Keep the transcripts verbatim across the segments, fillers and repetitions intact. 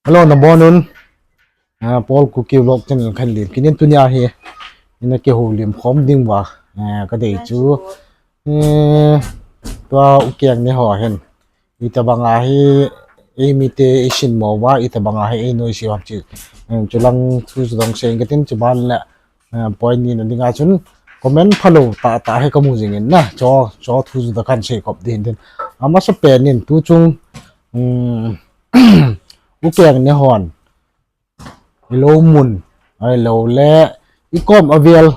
Hello, nabonun. Ah, Paul Kuki Vlog channel khan lim kinin tunia hi ina kihoulim khom ding uva, ah, kadei chu, eh, tua ukeng ne ho hin itobanga hi eimite eisinmo uva, itobanga hi einoise uva ham ti, eh, chulang thu chu dong seng katin, chuban le ah, point nina dinga chun comment phalou tahtah hi kamu jingin na, chu, chu thu chu da kan sei khop ding tin. Amasapen in tuchung, um, ukeng ne hon ilou mun, ahilouleh ikom avel,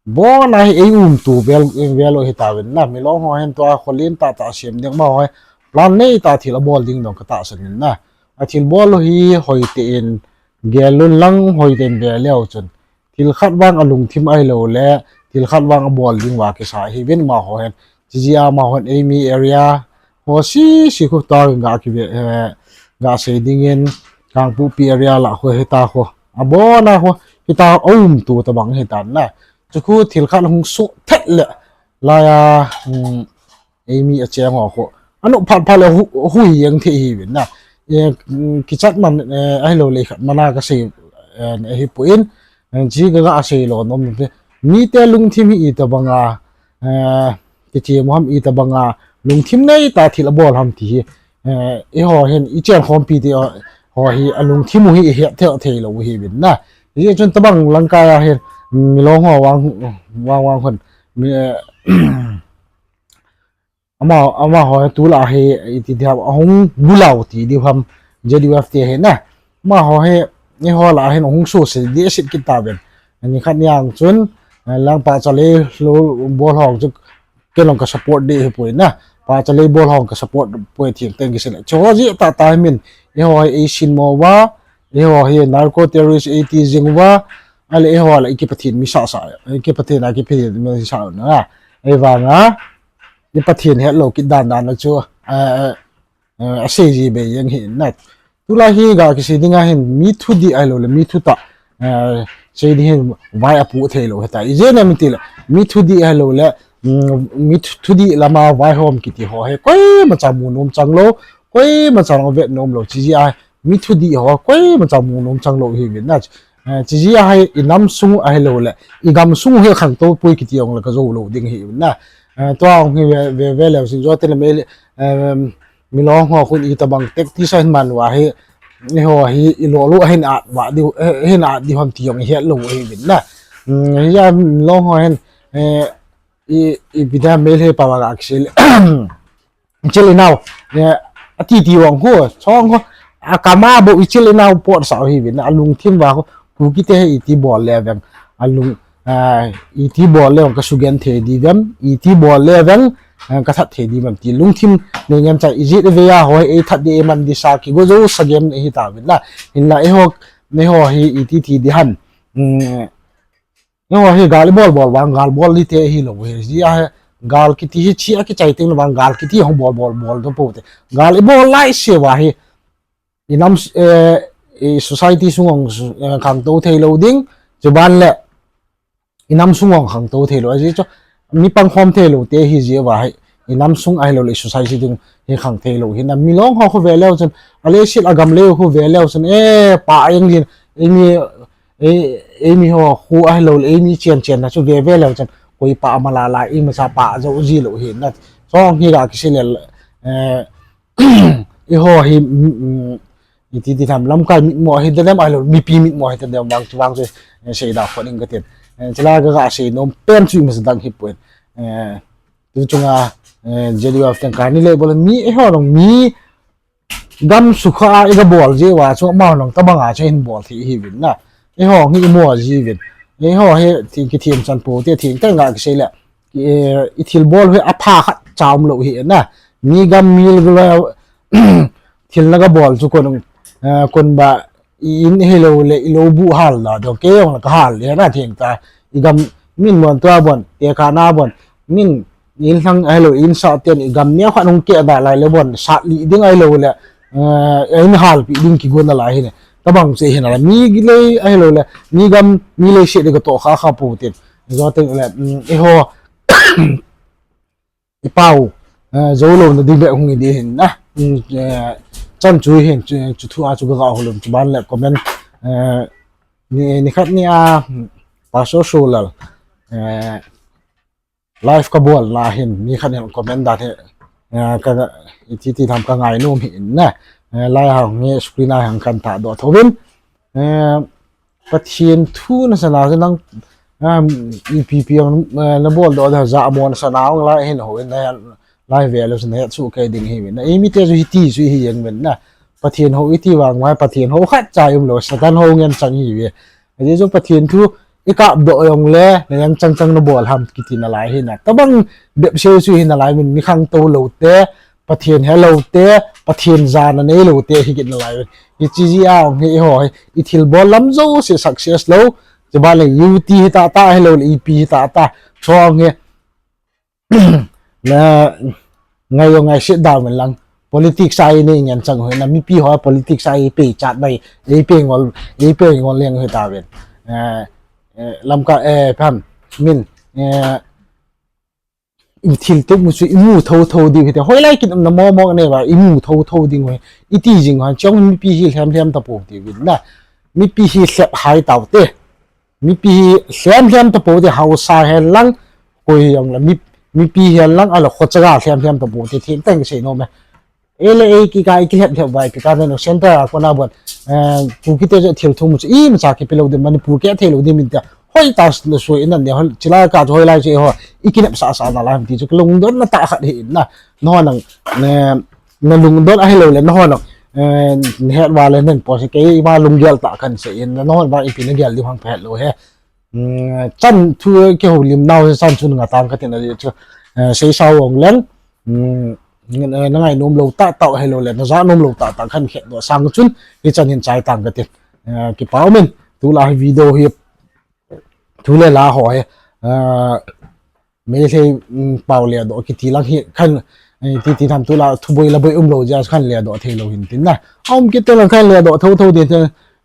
abona hi eiumtu vel, vel u hitauvin na, Milong ho hin tua kholin tahtah sem ding, amaho hi plan neitah thil abol ding dong katahsan in na. Athil bol u hi hoitah in gel un lang, hoitah in gel leu chun thil khat vang alungthim ahilouleh thil khat vang abol ding uva kisa hiuvin amaho hin. Chijeh a amaho hin eimi area ho sese khu tua ga kive, eh, gasei dingin Kangpokpi area lah khu hita khu, abona khu hita aumtu tobang hitan na. Chu khu thil khat hung soh thet le laiya, um, eimi acheng ho khu anop phat phat le hu, hui jeng thei hiuvin na. Eh, mm, kichat man, eh, ahilouleh khat mana kasei, eh, ahipoi, eh, chi kaga sei lou nom te. Mite lungthim hi itobanga, eh, kichem u ham, itobanga lungthim neitah thil abol ham ti hi, eh, eiho hin ichen khompi te ho hi alungthim u hi ihet thei, theilou hiuvin na. Hijeh chun tobang langkaiya hin Milong ho vang, vang, vang hon, mi, eh, ama, amaho hi tulai hi iti diham ahung bulau ti diham, Z U F te hi na. Amaho hi eiho lah hin ahung suse dehset kit tauvin. Nikhat niang chun, eh, lang pahcha lei lou bol ho chu ken jong ka support ding hipoi na. Pahcha lei bol ho ka support poi, thil teng kisei le. Chu jeh tahtah hi min, eiho hi eisinmo uva, eiho hi narco terrorist eiti jing uva, ahile eiho lah ikipathen mi sasa, ikipathen a kipathen mi sasa na. Ahivanga ipathen hetlou kit dan dan chu, eh, eh, asei ji bei jeng hi na. Tulai hi ga kisei dinga hin mi thudih ahilouleh mi thutah, eh, sei ding hin vai apoh theilou hita. Ijeh inem itile mi thudih ahilouleh, mm, mi thu, thudih lama vaihom kiti ho hi koimacha mu nom changlou, koimacha vet nom lou. Chijeh a mi thudih ho koimacha mu nom changlou hiuvin na. Eh, chijeh a hi inam sung ahilouleh igam sung hi khangtou poi kiti jong le kajou lou ding hiuvin na. Eh, tua jong hi ve, ve, ve leu sin jote le me, eh, Milong ho khun itobang tactics ahin man uva hi, eiho hi ilolou ahin at uva diu, eh, ahin at diu ham ti jong ihet lou hiuvin na. Hmm, hijeh a Milong ho hin, eh, i, ipi dia Meitei pao a ga kisei le, ichil inao, eh, ati ti vang khu, chong khu, akam a bou ichil inao pot sah hiuvin na, alungthim uva khu, Kukite hi iti bol le veng, alung, ah, iti bol le veng kasugenthei diu vem, iti bol le veng, ah, kathat thei diu vem ti lungthim nei ngen chai, ijeh ivei a ho hi eithat ding eiman ding sa kigo jou sa gem ahitauvin na. Hinla eiho, eiho hi iti ti ding ham. Um, eiho hi gal ibol bol vang gal bol ding te hilou hi. Hijeh a hi gal kiti hi chi a kichai teng le vang gal kiti hung bol bol bol ding poute. Gal ibol laise uva hi inam, eh, i society sung jong, eh, khangtou theilou ding, chuban le inam sung jong khangtou theilou, ajeh chu mi pangkhom theilou te hijeh uva hi, inam sung ahilouleh society ding hi khang theilou hi na. Milong ho khu ve leu chun, aleiset agam lei khu ve leu chun, eh, pah jeng din, eimi, eh, eimi ho khu ahilouleh eimi chen chen na chu ve ve leu chun, koi pah ama la la, imacha pah jou ji lou hi na. Chong hi ga kisei le, eh, eiho hi, mm, mm, iti ti tham lamkai mitmo hita dem ahilou, mipi mitmo hita dem vang chu, vang chu, eh, seida khot ing katin. Eh, chulai kaga sei nom pen chu imacha dang hipoi. Eh, tuchunga, eh, Z U F teng kani le bol mi eiho jong mi gam sukha a iga bol jeh uva chu amaho jong tobanga chu ahin bol thei hiuvin na. Eiho hi imo jiuvin. Eiho hi thil kithemchan poute, thil teng ga kisei le, eh, ithil bol hi apha khat cha umlou hi na. Mi gam mi le thil naga bol chu kon, eh, kon ba i in ahilouleh ilou buh hal la dong, kei jong la kahal le na thengtah. Igam min mon tua bon, tekahna bon, min inlhang ahilou insah ten igam neo khat hung keh da lai le bon, sat lih ding ahilouleh, eh, in halpeh ding kigon nalai hi ne. Tobang chu hi nalai, mi lei ahilouleh mi gam, mi leiset ding katoh kha kha pouten. Joten le, um, eiho ipao, eh, jou louna ding beh hung hi ding hin na. Um, eh, Chan chu hin chu, chu thu a chu ka ga hol un, chuban le comment, eh, ni, ni khat ni a, Pastor Solal, eh, live ka bol na hin, ni khat hin comment dan hi, eh, ka, iti ti tham ka ngainom hi in na. Eh, lai hang nge screen a hang kan tah doh tho vin. Eh, Pathen thu na sana chu nang, um, ipi pi ang, eh, na bol doh da ja mo na sana ang lai hin ho in na lai ve lo sana chu ke ding hi vin. Na imi te chu hiti chu hi yang vin na. Pathen ho iti vang mai Pathen ho khat cha um lo Satan ho ngen chang hi ve. Aji chu Pathen thu i kap doh jong le, na yang chang chang na bol ham kiti na lai hi na. Tabang bep sel chu hi na lai min mi khang to lo te, Pathen he lo te, Pathen ja na nei lo te hi kit na lai min. Hi chi ji a ong hi ho hi, i thil bol lam jo se success lo, chuban le U T hi ta ta hi lo le I P hi ta ta. Chong hi, na ngai yo ngai sit down min lang. Politics a i nei ngen chang hoi na mipi ho politics a i pe chat bai, i pe ngol, i pe ngol leng hoi ta ven. Eh, eh, lam ka, eh, pam, min, eh, i thil tu mu chu i mu tho tho ding hite. Hoi lai kin na mo mo ne ba i mu tho tho ding hoi. I ti jing han chong mipi hi lhem lhem ta po ti vin na. Mipi hi lhep hai tau te. Mipi hi lhem lhem ta po te hausa hen lang, koi jong la mi, mipi hen lang, ala kho chaga lhem lhem ta po te thim teng sei nom e. E le e ki kai ki lhep lhep vai ki ka no center a kona bon. Eh, Kuki te je thil thum chu imacha ki pelo de Manipur ke thei lo de min ta. Hoi ta lo soi in an ne hon chila ka hoi lai che ho. I ki nep sa sa na la ti chu lungdon na ta khat hi in na. No nang ne na lungdon a hi lo le na ho na. Eh, ne het wa le nen po se ke i ma lunggel ta kan se in na no ba i pi na gel di hang phet lo he. Mm, chan thu ke ho lim nau he chan chu nga tang ka tin a chu. Eh, sei sa wong leng. Mm, na ngai nom lo ta ta he lo le na ja nom lo ta ta kan khet do sang chun hi chan hin chai tang ka tin. Eh, ki pau min tu la hi video hi thu le la ho he. Eh, Meitei, mm, pau le doh kiti lang hi khan, eh, ti ti tham tu la thu boi la boi um lo jia khan le doh thei lo hin tin na. Um kit te lang khan le doh tho tho din te,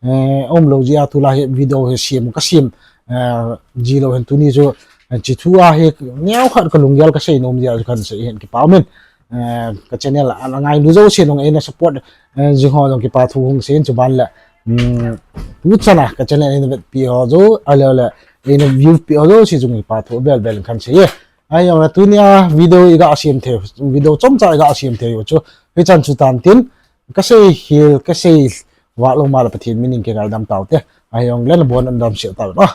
eh, um lo jia tu la hi video hi siam ka siam, eh, ji lo hin tu ni chu, eh, chi thu a hi neo khat ka lunggel ka sei nom jia khan sei hin ki pau min. Eh, ka channel a ngai lu jo se nong e na support, eh, jing ho jong ki pa thu hung sei in chuban le. Mm, tu chana ka channel in vet pi ho jo, a le le, in view pi ho jo si jung ki pa thu bel bel khan sei e. Ai, jong la tunia video i ga siam thei, video chomcha i ga siam thei u chu. Hi chan chu tan tin, ka sei hil, ka sei va lo ma la Pathen min in ki gal dam tau te. Ai, jong le na bon an dam sia tau. Ah,